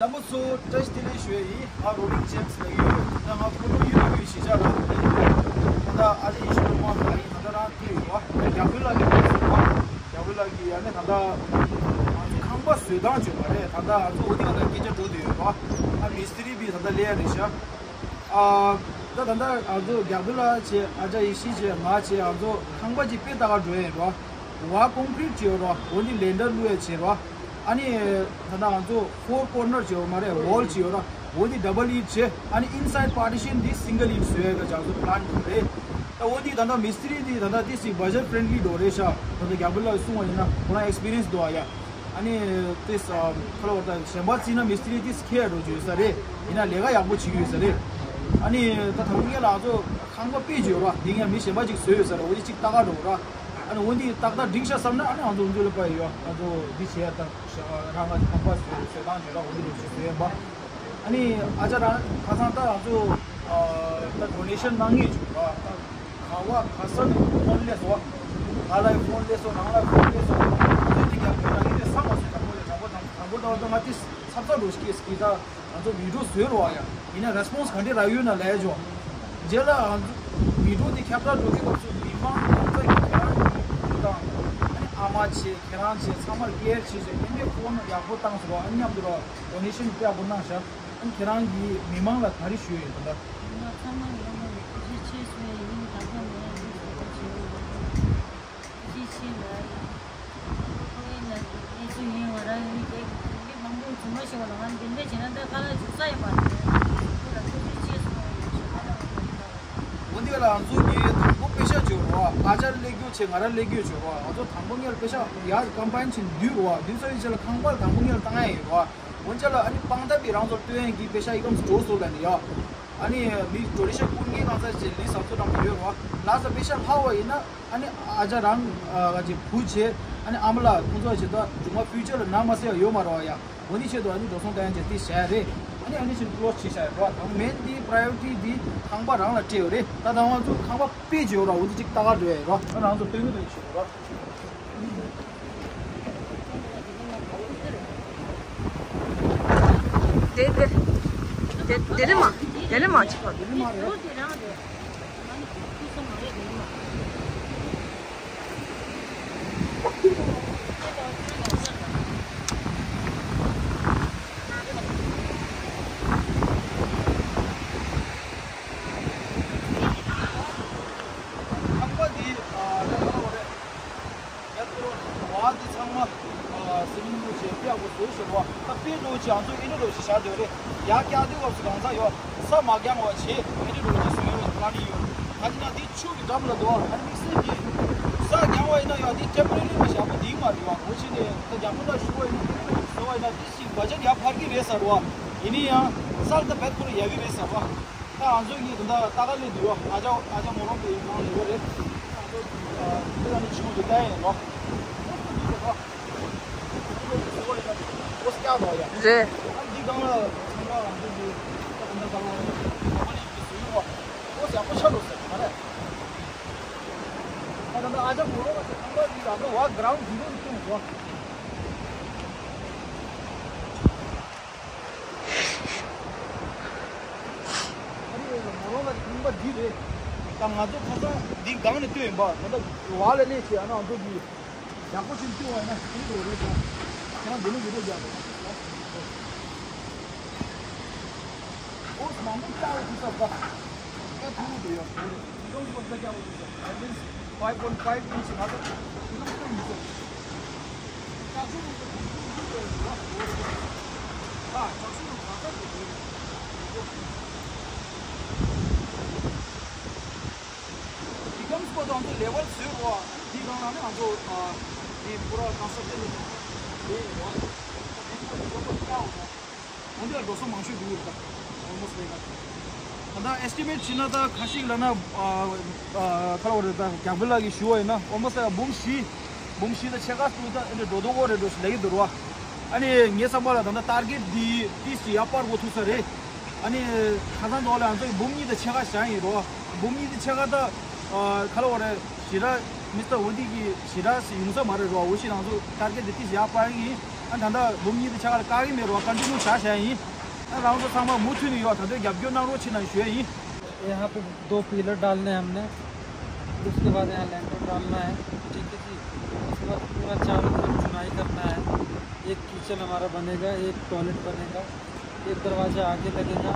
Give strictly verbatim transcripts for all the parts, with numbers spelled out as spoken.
རྣམ་པ་ཚོ་བཀྲ་ཤིས་བདེ་ལེགས་ཞུ་ཡ་ཡིན། ང་རོ་ལིང་ཇེམ་སི་ལབ་ཀྱི་ཡོད། ད་ང་ཕོ་ལོ་ཡོད་ཡོད་གཞིས་ཆགས་རང་དེ་ཡོད། ད་ལྟ་ཨ་ཅེ་ཡེ་ཤེས་སྒྲོལ་མ་ང་ཡིན། ད་ལྟ་རང་དེ་ཡོད་པ། རྒྱ་བོད་ལ་ཡོད་པ། རྒྱ་བོད་ལ་གི་ཡ་ནི་ད་ལྟ་ང་ཚོ་ཁང་པ་བཟོས་སྟངས་བྱོས་པ་རེད། ད་ལྟ་ང་ཚོ་འོ་དེ་ག་ད་སྐད་ཆ་འགྲོ་དུ་ཡོད་པ། ཨ་མི་སི་ཏི་རི་བི་ད་ལྟ་ལས་རེད་ཤག་ཨ་ད་ད་ལྟ་ང་ཚོ་རྒྱ་བོད་ལ་བྱས། ཨ་ཅེ་ཡེ་ཤེས་བྱས། ང་བྱས། ང་ཚོ་ཁང་པ་ཅིག་དཔེ་ལྟ་ག་འགྲོ་ཡ་ཡིན་པ། བ་ཀོང་ཀྲིཊ་བྱས་ཡོད་ར། འོ་འདི་ལེན་ཌར་བླུགས་ཡ་བྱས་ར། ཨ་ནི་ད་ལྟ་ང་ཚོ་ཧྥོར་ཀོར་ནར་བྱས་ཡོད་མ་རེད། ཝོལ་བྱས་ཡོད་ར། འོ་འདི་ཌབ་བལ་ཡིཊ་བྱས། ཨ་ནི་ཨིན་སའིཌ་པར་ཊི་ཤན་འདི་སིང་གལ་ཡིཊ་བཟོ་ཡ་གི་ང་ཚོ་པི་ལན་ཡོད་རེད། ད་འོ་འདི་ད་ལྟ་མི་སི་ཏི་རི་འདི་ད་ལྟ་ཏི་སི་བ་ཇེཊ་ཕ་རེན་ཌི་ལི་འགྲོ་རེད་ཤག་ད་ལྟ་རྒྱ་བོད་ལ་གསུང་བ་ཡིན་ན་ཁོ་རང་ཨེག་སི་པི་རི་ཡན་སི་འདུག་ཨ་ཡ། ཨ་ནི་ཏི་སི་ཁ་ལོ་བར་ད་གཞན་པ་བརྩིས་ན་མི་སི་ཏི་རི་ཏི་སི་ཁེ་འགྲོ་རྒྱུ་ཡོད་ས་རེད། ཡིན་ན་ལས་ཀ་ཡག་པོ་བྱེད་ཀྱི་ཡོད་ས་རེད། ཨ་ནི་ད་དང་པོ་ངས་ལ་ང་ཚོ་ཁང་པ་དཔེ་བྱོས་ར། འདི་ངས་མི་གཞན་པ་ཅིག་བཟོས་ཡོད་ས་རེད། འོ་འདི་ཅིག་ལྟ་ག་འགྲོ་ར། ཨ་ནི་འོ་འདི་ཏག་ཏག་འགྲིག་ཤག་བསམ་ན། ཨ་ནི་ང་ཚོ་འོ་འདི་ལ་པ་ཡོད། ང་ཚོ་འདི་བྱས་ཡ་ད་རང་ང་ཚོ་ཁང་པ་བཟོས་བཟོས་སྟངས་བྱས་ར། འོ་འདི་རེ་ཞིག་བཟོས་ཡིན་པ། ཨ་ནི་ཨ་ཅག་རང་ཁ་སང་ད་ང་ཚོ་ཨ་ད་ཌོ་ནེ་ཤན་གནང་ངེས་བྱུང་ར། ད་ག་བ་ག་ས་ནས་ཕོན་སླེབས་སོང་། ང་ལ་ཕོན་སླེབས་སོང་། རང་ལ་ཕོན་སླེབས་སོང་། དེ་འདི་རྒྱབ་སྐྱོར་རག་གི་རེད་བསམ་མ་སོང་། དང་པོ་ལས་དང་པོ་དང་དང་པོ་ད་ང་ཏི་ཚབ་ཚབ་འགྲོ་ཤི་ཀི་ད། ང་ཚོ་བི་ཌིའོ་བཟོས་རོགས་ཡ། ཡིན་ན་རེ་སི་པོན་སི་ག་འདྲ་རག་ཡོད་ན་ལས་ཆོག་རྗེས་ལ་ང་ཚོ་བི་ཌིའོ་དེ་ཁྱབ་བསྒྲགས་འགྲོ་གི་སྐབས་སུ་མི་མང་ཁོང་ཚོ་གི་ཁྱེད་རང་གི་དང་། ཨ་ནི་ཨ་མ་བྱས། ཁྱེད་རང་བྱས། ཚང་མར་ཀེར་བྱས་བྱས། ཨ་ནི་ཕོན་ཡག་པོ་བཏང་ཟེར་རོགས། ཨ་ནི་མཉམ་དུ་རོགས་ཌོ་ནེ་ཤན་དཔེ་ཡག་པོ་གནང་ཤག་ཨ་ནི་ཁྱེད་རང་གིས་མི་མང་ལ་ག་རེ་ཞུ་ཡོད་ད་ལྟ། མི་མང་ཚང་མ་ཡོང་བ་ཐུགས་རྗེ་ཆེ་ཞུ་ཡ་ཡིན། ད་ལྟ་ང་རང་གིས་བཟོ་བ་བྱས་ཡོད། ཐུགས་རྗེ་ཆེ་ལ་ཡིན། ཁོ་ཡིན་ན་ཨེ་ཅི་ཡིན། ང་རང་ཡིན། རྒྱལ་གྱི་མི་མང་པོ་རྫུན་མ་ཤེས་པ་ལ་ང་འདི་འདྲ་བྱས་ན་ད་ཁ་ལག་འཇུག་ས་ཡོད་མ་རེད། ཁོ་ལ་ཐུགས་རྗེ་ཆེ་གསུང་བ་ཡིན། ཞེས་ཁ་ལག་ང་ཡིན་ན། འོ་འདི་ལ་ང་ཚོ་གིས་དང་པོ་པེ་ཤ་བྱོས་རོགས། ཨ་ཅག་སླེབས་རྒྱུ་བྱས། ང་རང་སླེབས་རྒྱུ་བྱོས་རོགས། ང་ཚོ་དང་པོ་ངེད་ལ་པེ་ཤ་ཡར་ཀམ་པའིན་བྱས་བསྡུས་རོགས། བསྡུས་ཚར་བའི་རྗེས་ལ་ཁང་པ་ལ་དང་པོ་ངེད་ལ་བཏང་ཡ་ཡིན་རོགས། འོ་ཅག་ལ་ཨ་ནི་དཔང་རྟགས་དེ་རང་ཚོར་སྟོན་ཡ་གི་པེ་ཤ་ཡི་ཀམ་སི་ཊོར་སོ་ལ་ནི་ཡ། ཨ་ནི་མི་ཌོ་ནེ་ཤན་ཀུན་གྱིས་གང་ཚ་བྱས་ལི་ས་ཚོ་དང་པོ་ཡོད་རོགས། ལ་ས་པེ་ཤ་ལྷག་པ་ཡིན་ན། ཨ་ནི་ཨ་ཅག་རང་ག་ཅིག་བུ་བྱས། ཨ་ནི་ཨ་མ་ལགས་ཁོང་ཚོ་བྱས་ད་སྒྲུང་མ་ཕིའུ་ཅར་ལ་ན་མ་ཟེར་ཡ་ཡོད་མ་རེད་བ་ཡ། འོ་འདི་ཆེད་དུ་ཨ་ནི་འགྲོ་སོང་བཏང་ཡ་བྱས་ཏི་བྱས་རེད། ཨ་ནི་ཨ་ནི་ཆེད་ཀློ་བྱས་བྱས་རེད་བ། ད་མེན་དེ་པ་རའི་ཡོ་རི་ཊི་དེ་ཁང་པ་རང་ལ་སྤྲད་ཡོད་རེད། ད་ད་ང་ཚོ་ཁང་པ་དཔེ་བྱས་ཡོད་ར། འོ་འདི་ཅིག་ལྟ་ག་འགྲོ་ཡ་ཡོད་ར། ཨ་རང་ཚོ་སྟོན་གི་འདུག་ཞུ་ར། དེ་དེ་དེ་དེ་རེད་མ། དེ་རེད་མ་ཅིག་པ། དེ་རེད་མ་རེད། ཁང་པ་འདི་ཨ་ལ་ལ་རེད། ཡ་ཏོ་བ་འདི་ཚང་མ་ཨ་སི་མེན་ཊི་བྱས་ཡག་པོ་བཟོས་ཤག་བ། ད་དཔེ་འགྲོ་ཅི་ཨ་ཚོ་ཨེ་འདྲ་འགྲོ་ཅི་བཞག་འདོད་རེད། ཡ་བཀྱག་དུས་སྐབས་སུ་གང་ཟག་ཡོད་ས་མ་རྐྱང་བ་བྱས་ཨེ་འདྲ་འགྲོ་ཅི་བཟོས་ཡོད་ལ་ནི་ཡོད། ད་འདི་ན་འདི་ཆུ་གི་འགྲམ་ལ་འདུག་ཨ་ནི་དམིགས་བསལ་གྱི་ས་རྐྱང་བ་ཡིན་ན་ཡ་འདི་ཊེམ་པོ་རེ་རི་ལ་བཞག་པ་འདི་མ་རེད་བ། འོ་ཅི་ནས་ད་རྒྱ་མོ་ལ་ཞུ་བ་ཡིན་ན་ཊེམ་པོ་རེ་རི་བཟོ་བ་ཡིན་ན་འདི་ཞིག་བ་ཅན་ཡ་འཕར་གི་རེད་ཟེར་བ། ཡིན་ནི་ཡང་ས་ལ་ད་བེད་ཁོ་ར་ཡ་གི་རེད་ཟེར་བ། ད་ང་ཚོ་གཉིས་ད་ལྟ་ལྟ་ག་སླེབས་འདུག་ཨ་ཅག་ཨ་ཅག་མོ་རང་གི་ཡིན་ནང་ལེ་བ་རེད། ང་ཚོ་ཨ་ཁྱེད་རང་ནི་ཆུང་ལི་ཏ་ཡིན་ནོ། ཨོ་ཁོ་འདུག་ག་ད། ཁོ་ཚོ་གི་ཟེར་བ་ཡིན་ན་ཨོ་སྐྱག་ནོ་ཡ། རེད། ཨ་འདི་སྒང་ལ་ཚང་མ་ང་ཚོ་གི་ད་ད་ད་ད་ལོ་ཡ་ད་མ་ནི་གི་ཟེར་ཡོད་བ། ཨོ་ཡག་པོ་ཆགས་འགྲོ་ཟེར་ག་རེད། ད་ད་ད་ཨ་ཅག་མོ་རང་ང་ཚོ་ཚང་མ་གི་ང་ཚོ་བ་གྷ་རའུན་ཌི་ཧི་རོ་ནི་སྟོན་འགྲོ། ཨ་རི་ཡོད་ལ་མོ་རང་ལ་ཁང་པ་འདི་རེད། ད་ང་ཚོ་ཁ་སང་འདི་སྒང་ནས་བཏོན་ཡིན་པ། ད་ལྟ་བ་ལ་སླེབས་བྱས་ཨ་ན་ང་ཚོ་འདི་ཡག་པོ་ཞིག་བཏོན་པ་ཡིན་ན་ཁྱེད་ཚོ་རེད་ཤག་ཁྱེད་རང་འདི་ནས་འདི་ནས་རྒྱག་དགོས། ཨོ་མང་པོ་བཀྱག་ཡོད་ས་པ། ཀ་ཐུག་དེ་ཡོད་དེ་རེད། ཡོང་གི་པ་ཀ་བཀྱག་ཡོད་ས། That means five point five inch ང་ཚོ་ཁྱེད་རང་བཏོན་མི་ཐུབ། འདི་གམ་སྤོ་དང་ཚོ་ལེ་ཝལ་བཟོས་རོགས། འདི་གང་ལ་ནི་ང་ཚོ་འདི་པུ་ར་གང་ས་ཏེ་ལེ་ལེ་རོགས། འོན་ཏེ་འགྲོ་སོང་མང་ཤོས་འདུག་ཡོད་ད། Almost like ད་ལྟ་ཨེ་སི་ཊི་མེཊ་བྱས་ན་ད་ཁ་ཤས་ལ་ན་ཁ་ལ་བ་རེད། ད་རྒྱག་པི་ལ་གི་ཞུ་བ་ཡིན་ན་almost like འབུམ་བཞི། འབུམ་བཞི་དང་ཕྱེད་ཀ་སུ་ད་ཨེ་འདྲ་འགྲོ་དོ་གོ་རེད་འགྲོ་ཞིག་ལ་ཡི་འདུག་རོ། ཨ་ནི་ངའི་བསམ་པ་ལ་ད་ལྟ་ཊར་གེཊ་འདི་ཏིས་ཡར་སྤར་དགོས་ཐུག་ས་རེད། ཨ་ནི་ཁ་སང་ཐོག་ལ་ང་ཚོ་འབུམ་གཉིས་དང་ཕྱེད་ཀ་བཞག་ཡིན་རོ། འབུམ་གཉིས་དང་ཕྱེད་ཀ་ད་ཁ་ལ་བ་རེད། ཞེ་དྲག་མི་སྟབས་འོ་འདི་གི་ཞེ་དྲག་ཞིག་ཡོང་ས་མ་རེད་རོ། འོ་ཞིག་ང་ཚོ་ཊར་གེཊ་འདི་ཏིས་ཡར་སྤར་ཡིན། ཨ་ད་ལྟ་འབུམ་གཉིས་དེ་ཆ་ག་ལ་བཀག་གི་མེད་རོགས། ཀོན་ཊི་ནིའུ་བྱ་བྱ་ཡིན། ཨ་རང་ཚོ་ཚང་མ་མུ་མཐུད་ནས་ཡོད། ད་ལྟ་རྒྱབ་སྐྱོར་གནང་རོགས་བྱེད་གནང་ཞུ་ཡ་ཡིན། यहाँ पे दो पिलर डालने हैं हमने। उसके बाद यहाँ लेंटर डालना है। ठीक है जी। उसके बाद पूरा चारों तरफ चुनाई करना है। एक किचन हमारा बनेगा, एक टॉयलेट बनेगा, एक दरवाजा आगे लगेगा,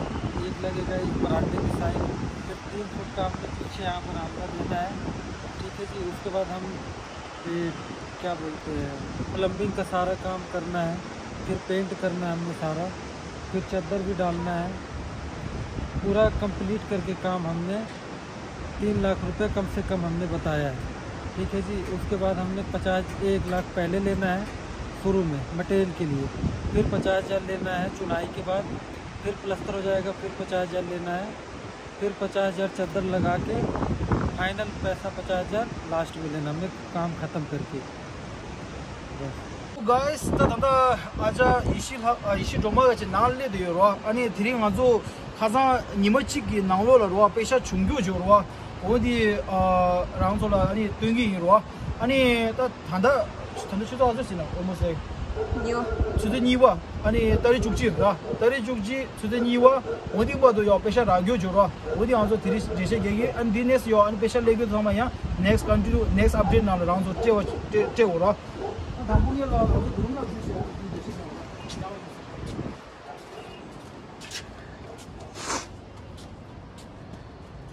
एक लगेगा इस बरामदे की साइड। फिर तीन फुट का हमने पीछे यहाँ बरामदा देना है। ठीक है जी। उसके बाद हम ये क्या बोलते हैं, प्लम्बिंग का सारा काम करना है। फिर पेंट करना है हमने सारा। फिर चद्दर भी डालना है। पूरा कंप्लीट करके काम हमने तीन लाख रुपए कम से कम हमने बताया है। ठीक है जी। उसके बाद हमने पचास एक लाख पहले लेना है शुरू में मटेरियल के लिए। फिर पचास हज़ार लेना है चुनाई के बाद। फिर प्लस्तर हो जाएगा, फिर पचास हज़ार लेना है। फिर पचास हज़ार चद्दर लगा के फाइनल पैसा पचास हज़ार लास्ट में लेना, हमने काम खत्म करके। बस। Guys, ད་ད་ལྟ་ཨ་ཅག་ཡེ་ཤེས་ལྷ་ཨ་ཡེ་ཤེས་སྒྲོལ་མ་གི་ནང་སླེབས་བསྡད་ཡོད་རོ། ཨ་ནི་དེ་རིང་ང་ཚོ་ཁ་སང་ཉི་མ་གཅིག་གི་ནང་ལོགས་ལ་རོ་པེ་ཤ་བྱུང་རྒྱུ་བྱུང་རོ། འོ་དེ་ཨ་རང་ཚོ་ལ་ཨ་ནི་སྟོན་གྱི་ཡིན་རོ། ཨ་ནི་ད་ད་ལྟ་ད་ལྟ་ཆུ་ཚོད་ག་ཚོད་ཟིན་ན་ཨོ་མོ་སེ། ཉི་མ། ཆུ་ཚོད་གཉིས་པ། ཨ་ནི་ཏ་རིག་བཅུ་གཅིག་ར། ཏ་རིག་བཅུ་གཅིག་ཆུ་ཚོད་གཉིས་པ། འོ་དེ་བར་དུ་ཡོ་པེ་ཤ་རག་རྒྱུ་བྱུང་རོ། འོ་དེ་ང་ཚོ་དེ་རིང་འགྲེལ་བཤད་རྒྱག་གི། ཨ་ནི་དེ་ནེགསི་ཡོ་ཨ་ནི་པེ་ཤ་སླེབས་རྒྱུ་ཚང་མ་ཡང་next continue next update ནང་ལ་རང་ཚོ་སྤྲད་པ་སྤྲད་སྤྲད་འོ་རོ། དང་པོ་ཉིད་ལ་འོ་དེ་རུམ་ལ་འགྲེལ་བཤད་འགྲེལ་བཤད་ཡོད།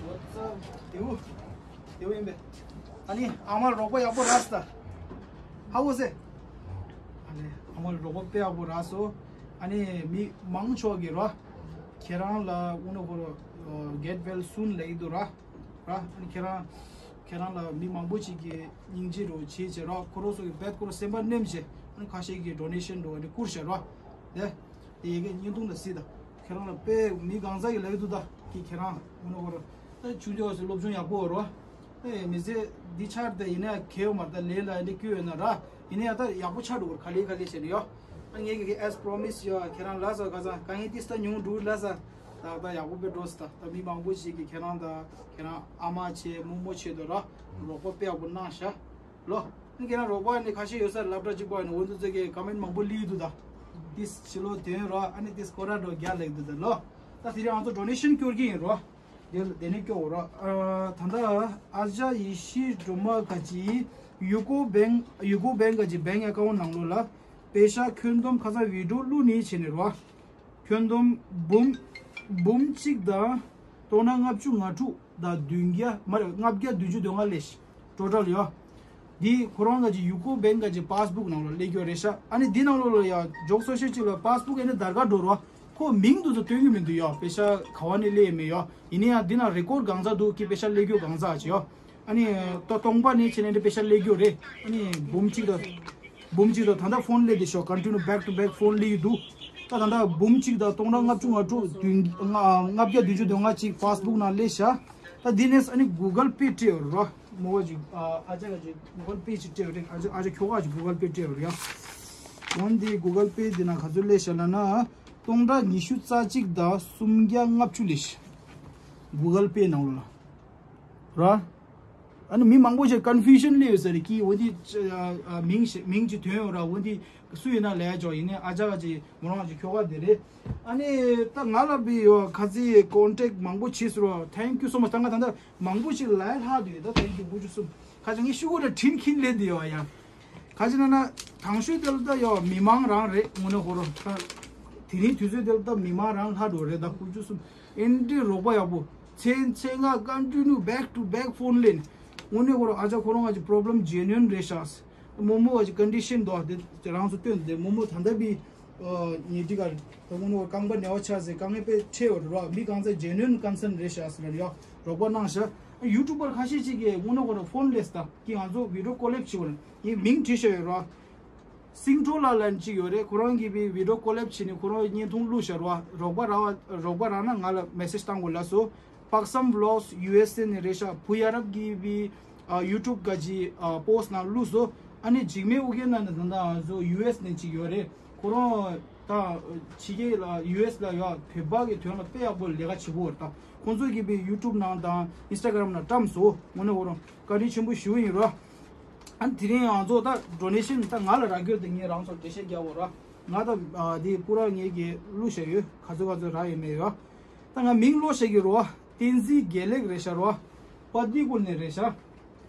What's up? དེའུ། དེའུ་ཡིན་པས། ཨ་ནི་ཨ་མ་རོགས་པ་ཡག་པོ་རག་སོང་། ཧ་གོ་སོང་། ཨ་ནི་ཨ་མ་རོགས་པ་དཔེ་ཡག་པོ་རག་སོང་། ཨ་ནི་མི་མང་ཆོག་གི་རོ། ཁྱེད་རང་ལ་དབུ་ནོ་ཁོ་རོ་get well soon ལབ་ཀྱི་འདུག་ར། ར། ཨ་ནི་ཁྱེད་རང་ཁྱེད་རང་ལ་མི་མང་པོ་ཅིག་གིས་སྙིང་རྗེ་རོ་བྱེད་བྱེད་རོ། ཁོ་རོ་ཚོ་གི་བེད་ཁོ་རོ་སེམས་པ་ནེམ་བྱེད། ཨ་ནི་ཁ་ཤས་ཀྱིས་ཌོ་ནེ་ཤན་རོ་ཨ་ནི་བསྐུར་བྱེད་རོ། དེ། དེ་ཡི་གེ་བརྙན་ཐུང་ལ་གཟིགས་དང་། ཁྱེད་རང་ལ་དཔེ་མི་གང་ཟག་གིས་ལབ་ཀྱི་འདུག་ད། ཁྱེད་ཁྱེད་རང་དབུ་ནོ་ཁོ་རོ། ད་ཆུང་ཆུང་བ་སོ་སློབ་སྦྱོང་ཡག་པོ་རོ། ཨེ་མི་ཚེ་འདི་ཆར་དེ་ཡིན་ན་ཁེ་ཡོ་མར་ད་ལས་ལ་འདི་སྐྱོད་ཡོད་ན་ར། ཡིན་ན་ཡང་ད་ཡག་པོ་ཆགས་འགྲོ་གི་རེད། ག་ལེ་ག་ལེ་བྱས་ནས་ཡོ། ཨ་ངས་ཀྱི་as promise ཡོ་ཁྱེད་རང་ལ་ས་ག་ས་ག་ངས་ཏིས་ད་ཉུང་འགྲོ་ལ་ས། ད་ད་ཡག་པོ་དཔེ་འགྲོ་སི་ད། ད་མི་མང་པོ་ཞིག་གིས་ཁྱེད་རང་ད་ཁྱེད་རང་ཨ་མ་ཆེ་མོ་མོ་ཆེ་དོ་ར། རོགས་པ་དཔེ་ཡག་པོ་གནང་ཤག་ལོ། ཨ་ཁྱེད་རང་རོགས་པ་ནི་ཁ་ཤས་ཡོད་ས་སློབ་གྲྭ་གཅིག་པ་ནི་འོ་འདི་ཚོ་གི་ཀ་མེན་མང་པོ་ལི་འདུག་ད། ཏིས་ཕྱི་ལོ་དོན་རོ། ཨ་ནི་ཏིས་སྐོར་ར་འགྲོ་རྒྱ་ལེགས་འདུག་ད་ལོ། ད་དེ་རིང་ང་ཚོ་ཌོ་ནེ་ཤན་སྐྱོར་གྱི་ཡིན་རོ། དེ་དེ་ནས་སྐྱོར་རོ། ཨ་ད་ལྟ་ཨ་ཅག་ཡེ་ཤེས་སྒྲོལ་མ་ག་ཅི་ཡུ་ཀོ་བེང་ཡུ་ཀོ་བེང་ག་ཅི་བེང་ཨེ་ཀའུན་ནང་ལོགས་ལ་པེ་ཤ་ཁྱོན་བསྡོམས་ཁ་སང་བི་ཌིའོ་བླུགས་ནི་བྱས་ནས་རོ། ཁྱོན་བསྡོམས་འབུམ་འབུམ་གཅིག་དང་སྟོང་ཕྲག་ལྔ་བཅུ་ང་དྲུག་དང་བདུན་བརྒྱ་མ་རེད། ལྔ་བརྒྱ་བདུན་ཅུ་དོན་ལྔ་སླེབས་ཤག་ཊོ་ཊལ་ཡོ། འདི་ཁོ་རང་ག་ཅི་ཡུ་ཀོ་བེང་ག་ཅི་པཱས་བུག་ནང་ལ་སླེབས་ཡོད་རེད་ཤག་ཨ་ནི་འདི་ནང་ལོགས་ལ་ཡ་འཇོག་སོ་ཤེས་ཅིག་ལ་པཱས་བུག་ཨེ་ནི་དར་ག་འགྲོ་རོ། ཁོ་མིང་དུ་ཚོ་སྟོན་གྱི་མི་འདུག་ཡོ། པེ་ཤ་ག་བ་ནས་སླེབས་མེད་ཡོ། ཡིན་ན་ཡང་འདི་ནང་རེ་ཀོར་གང་ཚ་འདུག་གི་པེ་ཤ་སླེབས་ཡོད་གང་ཚ་ཅི་ཡོ། ཨ་ནི་ད་སྟོང་པ་ནས་བྱས་ནས་འདི་པེ་ཤ་སླེབས་ཡོད་རེད། ཨ་ནི་འབུམ་གཅིག་དང་། འབུམ་གཅིག་དང་ད་ལྟ་ཕོན་སླེབས་བསྡད་ཤག continue back to back ཕོན་སླེབས་ཀྱི་འདུག་ད་ད་ལྟ་འབུམ་གཅིག་དང་སྟོང་ཕྲག་ལྔ་བཅུ་ང་དྲུག་བདུན་ལྔ་ལྔ་བརྒྱ་བདུན་ཅུ་དོན་ལྔ་གཅིག་པཱས་བུག་ནང་སླེབས་ཤག་ད་འདི་ནས་ཨ་ནི་གུ་གལ་པེ་སྤྲད་ཡོད་རེད་རོ། མོ་བ་ཅིག་ཨ་ཅག་ག་ཅིག་གུ་གལ་པེ་ཅིག་སྤྲད་ཡོད་རེད། ཨ་ཅག་ཨ་ཅག་ཁྱོ་ག་ཅིག་གུ་གལ་པེ་སྤྲད་ཡོད་རེད་ཡ། འོན་ཏེ་གུ་གལ་པེ་འདི་ནང་ག་ཚོད་སླེབས་ཤག་ལབ་ན་སྟོང་ཕྲག་ཉི་ཤུ་རྩ་གཅིག་དང་སུམ་བརྒྱ་ལྔ་བཅུ་སླེབས་ཤག་གུ་གལ་པེ་ནང་ལོགས་ལ་ར། ཨ་ནི་མི་མང་པོ་ཞིག་ཀོན་ཕུ་ཤན་སླེབས་ཡོད་ས་རེད། ཀི་འོ་འདི་ཨ་ཨ་མིང་ཞིག་མིང་ཅིག་ཐོན་ཡོད་ར། འོ་འདི་སུ་ཡིན་ན་ལས་ཅོག་ཡིན་ནའི་ཨ་ཅག་ག་ཅིག་མོ་རང་ཅིག་ཁྱོ་ག་དེ་རེད། ཨ་ནི་ད་ང་ལ་བི་ཡོ་ཁ་ཚི་ཀོན་ཊེག་མང་པོ་བྱས་སོང་ར། thank you so much ད་ང་ད་ད་མང་པོ་ཞིག་ལ་ལྷག་འདུག་ད་thank you དགུ་བཅུ་གསུམ་ཁ་ཅིག་ངས་ཤུ་གུ་ད་དྲིན་ཁྱིན་ལེན་འདི་ཡོད་ཡ། ཁ་ཅིག་ན་ན་དང་ཤོས་དེ་ལ་ད་ཡོ་མི་མང་རང་རེད་དངོས་གནས་ཧོ་རོ། ད་དེ་རིང་དུས་ཚོད་དེ་ལ་ད་མི་མང་རང་ལྷག་འགྲོ་རེད། ད་དགུ་བཅུ་གསུམ་ཨེ་འདྲའི་རོགས་པ་ཡག་པོ། མཚན་མཚན་ང་continue back to back ཕོན་ལེན། དངོས་གནས་ཁོ་རང་ཨ་ཅག་ཁོ་རང་ཨ་ཅག་པོ་རོབ་ལེམ་ཇེ་ནུ་ཨིན་རེད་ཤག་མོ་མོ་ཨ་ཅག་ཀོན་ཌི་ཤན་འདུག་དེ་རང་ཚོ་སྟོན་དེ་མོ་མོ་ད་ལྟ་བི་ཉེ་འགྲིག་ག་ད་དངོས་གནས་རྐང་པ་ནེ་བ་ཆགས་ཟེར་དཀའ་ངལ་དཔེ་འཕྲད་ཡོད་རེད་རོ། མི་གང་ཚ་ཇེ་ནུ་ཨིན་ཀོན་སན་རེད་ཤག་ཟེར་ཡ་རོགས་པ་གནང་ཤག་ཡུ་ཊུབ་པར་ཁ་ཤས་ཅིག་གིས་དངོས་གནས་ཁོ་རང་ཕོན་ལེས་ད་ཀི་ང་ཚོ་བི་ཌིའོ་ཀོ་ལེབ་བྱེད་དགོས་རེད། ངས་མིང་བྲིས་བཞག་ཡོད་རོ། སིང་ཀྲོ་ལ་ལན་གཅིག་ཡོད་རེད། ཁོ་རང་གིས་བི་བི་ཌིའོ་ཀོ་ལེབ་བྱས་ནས་ཁོ་རང་བརྙན་ཐུང་བླུགས་ཤར་བ། རོགས་པ་ར་བ་རོགས་པ་རག་ན་ང་ལ་མེ་སེཇ་བཏང་དགོས་ལབ་སོང་། པག་སམ་བི་ལོག་སི་ཡུ་ཨེས་ཨེ་ནས་རེད་ཤག་བུ་ཡ་རབ་ཀྱིས་བི་ཡུ་ཊུབ་ག་ཅི་པོ་སི་ནང་བླུགས་སོང་། ཨ་ནི་འཇིགས་མེད་ཨུ་རྒྱན་ན་ནི་ད་ལྟ་ང་ཚོ་ཡུ་ཨེས་ནས་གཅིག་ཡོད་རེད། ཁོ་རང་ད་ཕྱི་རྒྱལ་ལ་ཡུ་ཨེས་ལ་ཡ་བོད་པ་གི་དོན་ལ་དཔེ་ཡག་པོ་ལས་ཀ་བྱེད་པོ་རེད། ད་ཁོང་ཚོ་གིས་བི་ཡུ་ཊུབ་ནང་དང་ཨིན་སི་ཊ་གྷ་རམ་ནང་བཀྲམ་སོང་། དངོས་གནས་ཁོ་རང་བཀའ་དྲིན་ཆེན་པོ་ཞུ་ཡིན་རོ། ཨ་ནི་དེ་རིང་ང་ཚོ་ད་ཌོ་ནེ་ཤན་ད་ང་ལ་རག་རྒྱུ་དེ་ངས་རང་ཚོར་འགྲེལ་བཤད་རྒྱག་དགོས་ར། ང་ད་ཨ་དེ་པུ་ར་ངས་ཀྱི་བླུགས་བཞག་ཡོད། ག་ཚོད་ག་ཚོད་རག་ཡོད་མེད་ཡོད། ད་ང་མིང་ཀློག་བཞག་གི་རོ། བསྟན་འཛིན་དགེ་ལེགས་རེད་ཤག་རོ། པ་ཏི་ཀུལ་ནས་རེད་ཤག་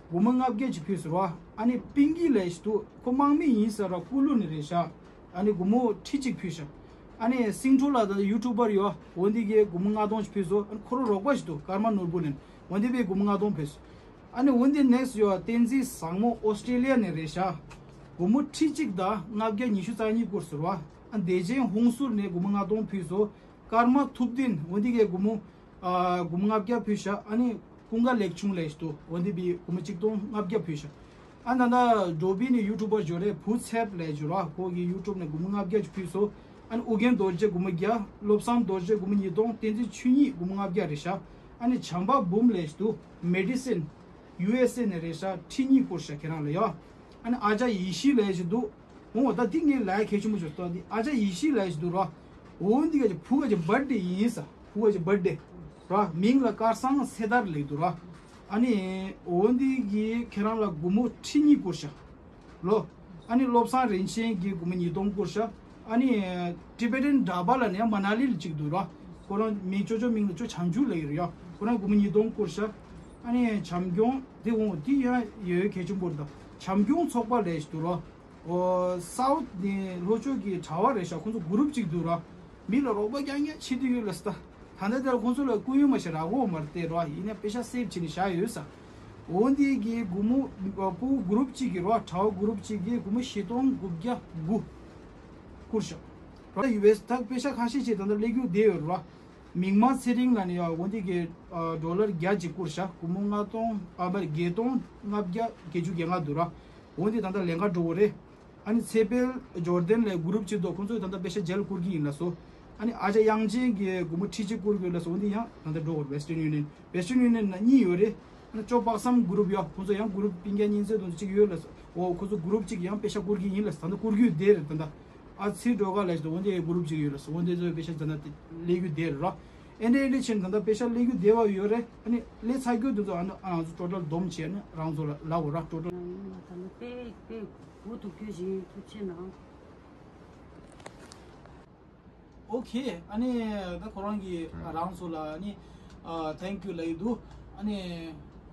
སྒོར་མོ་ལྔ་བརྒྱ་ཅིག་ཕུལ་སོང་རོ། ཨ་ནི་པིང་གི་ལབ་ཞིག་འདུག་ཁོ་དམག་མི་ཡིན་ས་ར། ཀུ་ལུ་ནས་རེད་ཤག་ཨ་ནི་སྒོར་མོ་ཁྲི་གཅིག་ཕུལ་ཤག་ཨ་ནི་སིང་ཁྲོ་ལ་ད་ཡུ་ཊུབ་པར་ཡོད། འོ་འདི་གིས་སྒོར་མོ་ལྔ་སྟོང་ཅིག་ཕུལ་སོང་། ཨ་ནི་ཁོ་རང་རོགས་པ་ཞིག་འདུག་ཀརྨ་ནོར་བུ་ལབ་ནས། འོ་འདི་བས་སྒོར་མོ་ལྔ་སྟོང་ཕུལ་སོང་། ཨ་ནི་འོ་འདི་ནེག་སི་ཡོད། བསྟན་འཛིན་བཟང་མོ་ཨོ་སི་ཀྲི་ལི་ཡ་ནས་རེད་ཤག་སྒོར་མོ་ཁྲི་གཅིག་དང་ལྔ་བརྒྱ་ཉི་ཤུ་རྩ་གཉིས་བསྐུར་སོང་ར། ཨ་བདེ་ཆེན་ཧུང་སུར་ནས་སྒོར་མོ་ལྔ་སྟོང་ཕུལ་སོང་། ཀརྨ་ཐུབ་བསྟན་འོ་འདི་གས་སྒོར་མོ་ཨ་སྒོར་མོ་ལྔ་བརྒྱ་ཕུལ་ཤག་ཨ་ནི་ཀུན་དགའ་ལེགས་ཆུང་ལབ་ཞིག་འདུག་འོ་འདི་བས་སྒོར་མོ་གཅིག་སྟོང་ལྔ་བརྒྱ་ཕུལ་ཤག་ཨ་ད་ད་འགྲོ་བི་ནི་ཡུ་ཊུབ་པར་འབྱོར་རེད། བུ་ཚེབ་ལབ་ཞིག་ར། ཁོ་གི་ཡུ་ཊུབ་ནས་སྒོར་མོ་ལྔ་བརྒྱ་ཅིག་ཕུལ་སོང་། ཨ་ནི་ཨུ་རྒྱན་རྡོ་རྗེ་སྒོར་མོ་བརྒྱ། བློ་བཟང་རྡོ་རྗེ་སྒོར་མོ་ཉིས་སྟོང་། བསྟན་འཛིན་ཆོས་ཉིད་སྒོར་མོ་ལྔ་བརྒྱ་རེད་ཤག་ཨ་ནི་བྱམས་པ་འབུམ་ལབ་ཞིག་འདུག་མེ་ཌི་སིན་ཡུ་ཨེ་སི་ཨེ་ནས་རེད་ཤག་ཁྲི་གཉིས་བསྐུར་ཤག་ཁྱེད་རང་ལ་ཡ། ཨ་ནི་ཨ་ཅག་ཡེ་ཤེས་ལབ་ཞིག་འདུག་འོ་ད་འདི་ངའི་ལ་ཡ་གལ་ཆེན་པོ་ཞིག་ཏོ། འདི་ཨ་ཅག་ཡེ་ཤེས་ལབ་ཞིག་འདུག་ར། འོ་འདི་ག་ཅིག་བུ་ག་ཅིག་བར་ཐི་ཌེ་ཡིན་ས། བུ་ག་ཅིག་བར་ཐི་ཌེ་ར། མིང་ལ་སྐལ་བཟང་སེ་དར་ལབ་འདུག་ར། ཨ་ནི་འོ་འདི་གིས་ཁྱེད་རང་ལ་སྒོར་མོ་ཁྲི་གཉིས་བསྐུར་ཤག་ལོ། ཨ་ནི་བློ་བཟང་རིན་ཆེན་གྱིས་སྒོར་མོ་ཉིས་སྟོང་བསྐུར་ཤག་ཨ་ནི་ཊི་བེ་ཊན་ཌ་ར་བ་ལ་ནས་མ་ན་ལི་ལ་གཅིག་འདུག་ར། ཁོ་རང་མིང་ཅོ་ཅོ་མིང་ལ་ཅོ་བྱང་ཆུབ་ལབ་ཀྱི་རེད་ཡ། ཁོ་རང་སྒོར་མོ་ཉིས་སྟོང་བསྐུར་ཤག་ཨ་ནི་བྱམས་སྐྱོང་དེ་འོང་དེ་ཡང་ཡོད་གལ་ཆེན་པོ་རེད་ད། བྱམས་སྐྱོང་ཚོགས་པ་ལབ་ཞིག་འདུག་ར། ཨོ་སའུ་ཐི་ནས་ལྷོ་ཕྱོགས་ཀྱི་གྲྭ་བ་རེད་ཤག་ཁོང་ཚོ་གུ་རུབ་ཅིག་འདུག་ར། མི་ལ་རོགས་པ་རྐྱང་རྐྱང་བྱེད་དུ་ཡོད་ལ་སི་ད། ད་ལྟ་དེར་ཁོང་ཚོ་ལ་སྐུ་ཡོན་མ་ཞིག་རག་གོ་མ་རེད་དེ་ར། ཡིན་ན་པེ་ཤ་སེབ་བྱས་ནས་བཞག་ཡོད་ས། འོ་འདི་གི་སྒོར་མོ་ཨ་ཕྲུ་གུ་གུ་རུབ་གཅིག་གི་ར། གྲྭ་བ་གུ་རུབ་གཅིག་གི་སྒོར་མོ་བཞི་སྟོང་དགུ་བརྒྱ་དགུ་བསྐུར་ཤག་ར། ཡུ་ཨེ་སི་ད་པེ་ཤ་ཁ་ཤས་ཅིག་ད་ལྟ་སླེབས་རྒྱུ་བསྡད་ཡོད་ར། མིག་དམར་ཚེ་རིང་ལ་ནི་ཡ་འོ་འདི་གི་ཨ་ཌོ་ལར་བརྒྱ་ཅིག་བསྐུར་ཤག་སྒོར་མོ་ལྔ་སྟོང་ཨ་མ་རེད་བརྒྱད་སྟོང་ལྔ་བརྒྱ་བརྒྱད་ཅུ་གྱ་ལྔ་འདུག་ར། འོ་འདི་ད་ལྟ་ལས་ཀ་འགྲོ་གི་རེད། ཨ་ནི་ཚེ་འཕེལ་ཇོར་ཌན་ལས་གུ་རུབ་ཅིག་འདུག་ཁོང་ཚོས་ད་ལྟ་པེ་ཤ་མཇལ་བསྐུར་གྱི་ཡིན་ལབ་སོང་། ཨ་ནི་ཨ་ཅག་དབྱངས་ཅན་གྱིས་སྒོར་མོ་ཁྲི་གཅིག་བསྐུར་དགོས་ལབ་སོང་། འོ་འདི་ཡང་ད་ལྟ་འགྲོ་གི་རེད། ཝེ་སི་ཊརན་ཡུ་ནི་ཡན། ཝེ་སི་ཊརན་ཡུ་ནི་ཡན་ནང་གཉིས་ཡོད་རེད། ཨ་ནི་ཅོ་པག་སམ་གུ་རུབ་ཡོད། ཁོང་ཚོ་ཡང་གུ་རུབ་སྤུན་ཀྱག་གཉེན་ཚན་དེ་ཚོ་གཅིག་ཡོད་ལབ་སོང་། འོ་ཁོང་ཚོ་གུ་རུབ་གཅིག་ཡང་པེ་ཤ་བསྐུར་གྱི་ཡིན་ལབ་སོང་། ད་ལྟ་བསྐུར་རྒྱུ་བསྡད་རེད། ད་ལྟ་ཨ་ཚི་འགྲོ་ག་ལབ་སོང་། འོ་འདི་གུ་རུབ་གཅིག་ཡོད་ལབ་སོང་། འོ་འདི་ཚོ་པེ་ཤ་ད་ལྟ་སླེབས་རྒྱུ་བསྡད་རེད་ར། ཨེ་འདྲ་ཨེ་འདྲ་བྱས་ནས་ད་ལྟ་པེ་ཤ་སླེབས་རྒྱུ་བསྡད་པ་ཡོད་རེད། ཨ་ནི་སླེབས་ཚར་རྒྱུ་དེ་ཚོ་ཨ་ནི་ཨ་ང་ཚོ་ཊོ་ཊལ་བསྡོམས་བྱས་ནས་རང་ཚོ་ལ་ལབ་དགོས་ར། ཊོ་ཊལ། ད་ནི་དཔེ་དཔེ་འུ་ཐུག་རྒྱུ་ཞིག་ཐུགས་ཆེ་གནང་། ཨོ་ཁེ། ཨ་ནི་ད་ཁོ་རང་གིས་རང་ཚོ་ལ་ཨ་ནི་ཨ་ཐེང་ཀིའུ་ལབ་ཀྱི་འདུག་ཨ་ནི་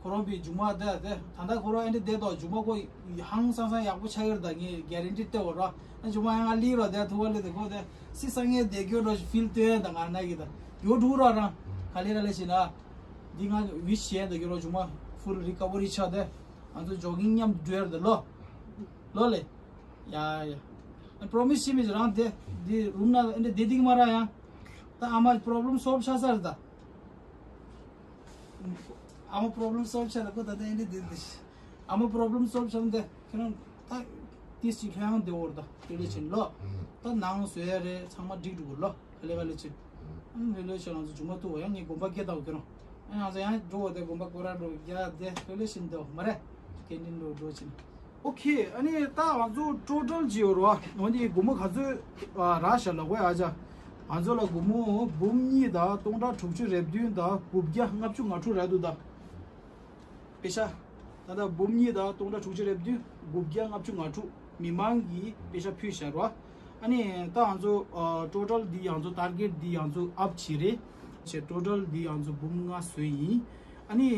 ཁོ་རང་པའི་མཇུག་མ་དེ་དེ་ད་ལྟ་ཁོ་རང་ཨེ་འདྲ་བསྡད་དོ། མཇུག་མ་ཁོ་ཧང་སང་སང་ཡག་པོ་ཆགས་ཀྱི་རེད། ད་ངས་གྷ་རན་ཊི་སྟེར་བ་ར། ཨ་མཇུག་མ་ཡང་ང་ལི་ར་དེ་ཐུག་པ་ལས་དེ་ཁོ་དེ་སི་སང་ངས་བསྡད་རྒྱུ་འགྲོ་ཕིལ་སྟོན་ད་ང་ན་གི་ད་ཡོ་འགྲུག་ར་རང་ག་ལེ་ག་ལེ་བྱེད་ན། འདི་ང་ཝིཤ་བྱས་ད་ཡོ་རོ་མཇུག་མ་ཕུལ་རི་ཀ་བ་རི་ཆགས་དེ་ང་ཚོ་ཇོ་གིང་མཉམ་འགྲོ་ཡར་དེ་ལོ་ལོ་ལེ། ཡ་ཡ། པྲོ་མི་སི་བྱེད་མི་རང་དེ་འདི་རུམ་ན་འདི་བསྡད་དེ་མ་ར་ཡང་། ད་ཨ་མ་པྲོབ་ལེམ་སོལབ་ཆགས་ཚར་ད། ཨ་མ་པྲོབ་ལེམ་སོལབ་ཆགས་ད་ཁོ་ད་ལྟ་ཨེ་འདྲ་འདི་འདི། ཨ་མ་པྲོབ་ལེམ་སོལབ་ཆགས་འདི་ཁྱེད་རང་ད་ཏིས་ཅིག་ལྷོད་ཡངས་བསྡད་འོར་ད་དེ་ལས་ཕྱིན་ལོ། ད་ནང་བཟོ་ཡ་རེད། ཚང་མ་འགྲིག་འགྲོ་གི་ལོ། ག་ལེ་ག་ལེ་ཕྱིན། ཨ་ནི་ལོས་ལོས་ཕྱིན་ང་ཚོ་མཇུག་མ་ཐུག་ཡང་ངས་དགོན་པ་སྐད་བཏང་ཁྱེད་རང་། ཨ་ང་ཚོ་ཡང་འགྲོ་བ་དེ་དགོན་པ་སྐོར་ར་འགྲོ་ཡ་དེ་ལོས་ལོས་ཕྱིན་འདུག་མ་རེད། ཀེན་ཊིན་འགྲོ་འགྲོ་ཕྱིན། ཨོ་ཁེ། ཨ་ནི་ད་ང་ཚོ་ཊོ་ཊལ་ཅིག་ཡོད་རེད་བ། འོ་འདི་སྒོར་མོ་ག་ཚོད་ཨ་རག་ཤག་ལབ་དགོས་ཨ་ཅག་ང་ཚོ་ལ་སྒོར་མོ་འབུམ་གཉིས་དང་སྟོང་ཕྲག་དྲུག་ཅུ་རེ་བདུན་དང་དགུ་བརྒྱ་ལྔ་བཅུ་ང་དྲུག་རག་འདུག་ད་པེ་ཤ། ད་ལྟ་འབུམ་གཉིས་དང་སྟོང་ཕྲག་དྲུག་ཅུ་རེ་བདུན་དགུ་བརྒྱ་ལྔ་བཅུ་ང་དྲུག་མི་མང་གིས་པེ་ཤ་ཕུལ་བཞག་རེད་བ། ཨ་ནི་ད་ང་ཚོ་ཨ་ཊོ་ཊལ་འདི་ང་ཚོ་ཊར་གེཊ་འདི་ང་ཚོ་ཨབ་བྱས་རེད། བྱས་ཊོ་ཊལ་འདི་ང་ཚོ་འབུམ་ལྔ་བཟོས་ཡིན། ཨ་ནི་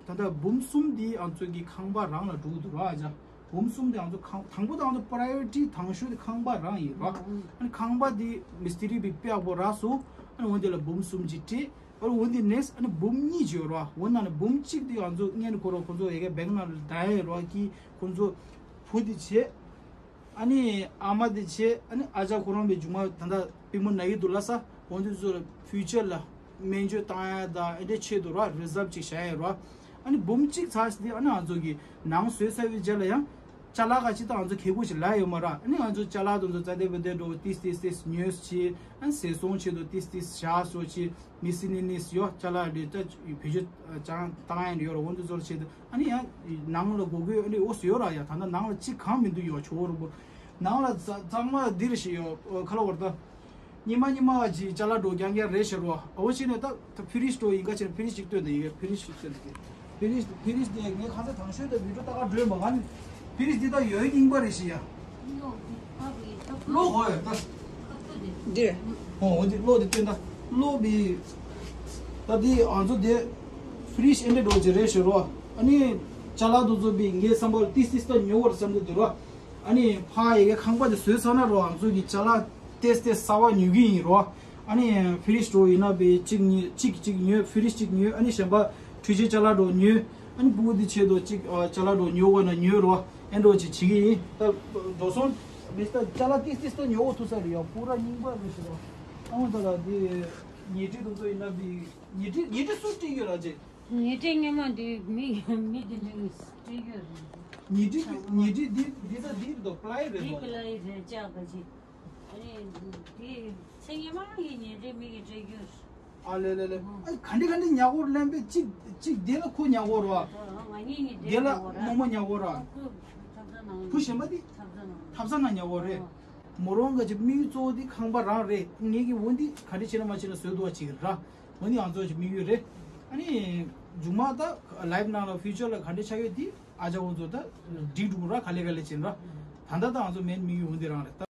ད་ལྟ་འབུམ་གསུམ་འདི་ང་ཚོ་གི་ཁང་པ་རང་ལ་འགྲོ་གི་འདུག་ར་ཨ་ཅག་འབུམ་གསུམ་དེ་ང་ཚོ་ཁང་དང་པོ་དང་ང་ཚོ་པ་ར་ཡོ་རི་ཊི་དང་ཤོས་དེ་ཁང་པ་རང་ཡིན་ར། ཨ་ནི་ཁང་པ་དེ་མི་སི་ཏི་རི་བི་དཔེ་ཡག་པོ་རག་སོང་། ཨ་ནི་འོན་དེ་ལ་འབུམ་གསུམ་གྱིས་སྤྲད། ཨ་ནི་འོན་དེ་ནེག་སི་ཨ་ནི་འབུམ་གཉིས་ཅིག་ཡོད་ར། འོན་ན་ནི་འབུམ་གཅིག་དེ་ང་ཚོ་སྔན་ཁོ་ར་ཁོ་ཚོ་ཡ་གི་བེང་ནང་ལ་བསྡད་ཡོད་ར་གི་ཁོ་ཚོ་བུ་དེ་བྱས། ཨ་ནི་ཨ་མ་དེ་བྱས། ཨ་ནི་ཨ་ཅག་ཁོ་རང་པའི་མཇུག་མ་ད་ལྟ་པུས་མོ་ན་གི་འདུག་ལབ་ས། འོན་དེ་ཚོ་ལ་ཕིའུ་ཅར་ལ། སྨན་བཅོས་བཏང་ཡ་དང་ཨེ་འདྲའི་ཆེད་དུ་ར་རི་ཛརབ་ཅིག་བཞག་ཡ་ར། ཨ་ནི་འབུམ་གཅིག་ཚར་སྟེ་ཨ་ནི་ང་ཚོ་གི་ནང་བཟོས་ཚར་བའི་རྗེས་ལ་ཡང་ཅ་ལག་ག་ཅི་ད་ང་ཚོ་གལ་པོ་ཞིག་ལ་ཡོད་མ་ར། ཨ་ནི་ང་ཚོ་ཅ་ལག་དེ་ཚོ་རྩ་དེ་བ་དེ་འགྲོ་ཏིས་ཏིས་ཏིས་ཉོས་ཆེ། ཨ་ནི་ཟས་སོང་ཆེད་དུ་ཏིས་ཏིས་བཞག་སོ་ཆེ། མི་སི་ནི་ནིས་ཡོ་ཅ་ལག་འདི་ད་བེད་སྤྱོད་ཅང་བཏང་ཡ་ཡོད་ར། འོན་དེ་ཚོ་ཆེད་དུ་ཨ་ནི་ཡང་ནང་ལ་སྒོ་སྒོའི་ཨ་ནི་འོ་ཟོ་ཡོད་ར་ཡ། ད་ལྟ་ནང་ལ་ཅི་གང་མི་འདུག་ཡོ་ཆོ་རུ་པོ་ནང་ལ་ཚང་མ་འདིར་ཞིག་ཡོ་ཁ་ལ་བར་ད། ཉི་མ་ཉི་མ་བ་ཅིག་ཅ་ལག་འགྲོ་རྐྱང་རྐྱང་རེད་ཤག་རོ། འོ་ཅི་ནས་ད་ད་ཕི་རིཇ་འགྲོ་ཡིན་ག་ཅེ་ན་ཕི་རིཇ་ཅིག་སྟོན་ཏེ་ཡོད། ཕི་རིཇ་ཅིག་སྟོན་ཏེ་ཕི་རིཇ་ཕི་རིཇ་དེ་ངས་ཁ་ཚ་དང་ཤོས་དེ་བི་ཌིའོ་ལྟ་ག་འགྲོ་མ་ག་ནི། ཕི་རིས་འདི་ད་ཡོད་རྙིང་པ་རེད་ཤི་ཡ། གློག་ཧོ་ཡ་ད། འདི་རེད། ཧོ་འོ་འདི་གློག་འདི་སྟོན་ད། གློག་འདི། ད་འདི་ང་ཚོ་འདི་ཕི་རིས་ཨེ་འདྲ་འགྲོ་ཅི་རེད་ཤི་རོ། ཨ་ནི་ཅ་ལག་འདུག་ཚོ་བི་ངའི་བསམ་པར་ཏིས་ཏིས་ད་ཉོ་བར་བསམ་གི་འདུག་རོ། ཨ་ནི་ཕ་ཡི་གེ་ཁང་པ་འདི་བཟོས་ཚར་ན་རོ། ང་ཚོ་གི་ཅ་ལག་ཏེས་ཏེས་གསར་བ་ཉོ་གི་ཡིན་རོ། ཨ་ནི་ཕི་རིས་འགྲོ་ཡིན་ན་བི་གཅིག་གཉིས་གཅིག་གཅིག་ཉོ། ཕི་རིས་གཅིག་ཉོ། ཨ་ནི་གཞན་པ་འཕྲུལ་ཆས་ཅ་ལག་འགྲོ་ཉོ། ཨ་ནི་སྤུ་གུ་འདི་ཆེད་དུ་གཅིག་ཨ་ཅ་ལག་འགྲོ་ཉོ་དགོས་ན་ཉོ་རོ། ཨེ་འགྲོ་ཅིག་བྱེད་ཀྱི་ཡིན། ད་འགྲོ་སོང་། མི་སྟ་ཅ་ལག་ཏིས་ཏིས་ད་ཉོ་འོ་ཐུག་ས་རེད་ཡ། པུ་ར་རྙིང་པ་རེད་ཤི་རོ། ཨ་ངོ་ད་ལ་འདི་ཉལ་ཁྲི་འདུག་ཚོ་ཡིན་ན་བི་ཉལ་ཁྲི་ཉལ་ཁྲི་སུ་སྤྲད་ཡོད་ར་ཅེ། ཉལ་ཁྲི་སྔོན་མ་འདི་མི་མི་འདི་འདྲ་གི་སྤྲད་ཡོད་རེད། ཉལ་ཁྲི་ཉལ་ཁྲི་འདི་འདི་ད་འདི་རེད་དོ། པ་ལའི་རེད་འདི་དོ། པ་ལའི་རེད་ཅག་ག་ཅི། ཨ་ནི་འདི་ཚེ་སྔོན་མ་གི་ཉལ་ཁྲི་མི་གི་སྤྲད་ཡོད་རེད། ཨ་ལེ་ལེ་ལེ། ཨ་ག་འདྲ་ག་འདྲ་ཉལ་གོ་ལེན་པའི་གཅིག་གཅིག་འདི་ལ་ཁོ་ཉལ་གོ་ར། ང་གཉིས་གཉིས་འདི་ལ་རྨོ་མོ་ཉལ་གོ་ར། ཁོ་གཞན་པ་འདི་ཐབ་ཚང་ནང་ཉལ་གོ་རེད། མོ་རང་ག་ཅི་དམིགས་ཡུལ་གཙོ་བོ་འདི་ཁང་པ་རང་རེད། ངེད་ཀྱི་འོ་འདི་ག་འདྲ་བྱས་ན་མ་བྱས་ན་བཟོས་འདུག་བ་ཅིག་ར། འོ་འདི་ང་ཚོ་གི་དམིགས་ཡུལ་རེད། ཨ་ནི་མཇུག་མ་ད་ལའིབ་ནང་ལ་ཕིའུ་ཅར་ལ་ག་འདྲ་ཆགས་ཡོད་འདི་ཨ་ཅག་འོ་ཚོ་ད་འགྲིག་འགྲོ་ར། ག་ལེ་ག་ལེ་བྱས་ན་ར། ད་ལྟ་ད་ང་ཚོ་མེན་དམིགས་ཡུལ་འོ་འདི་རང་རེད།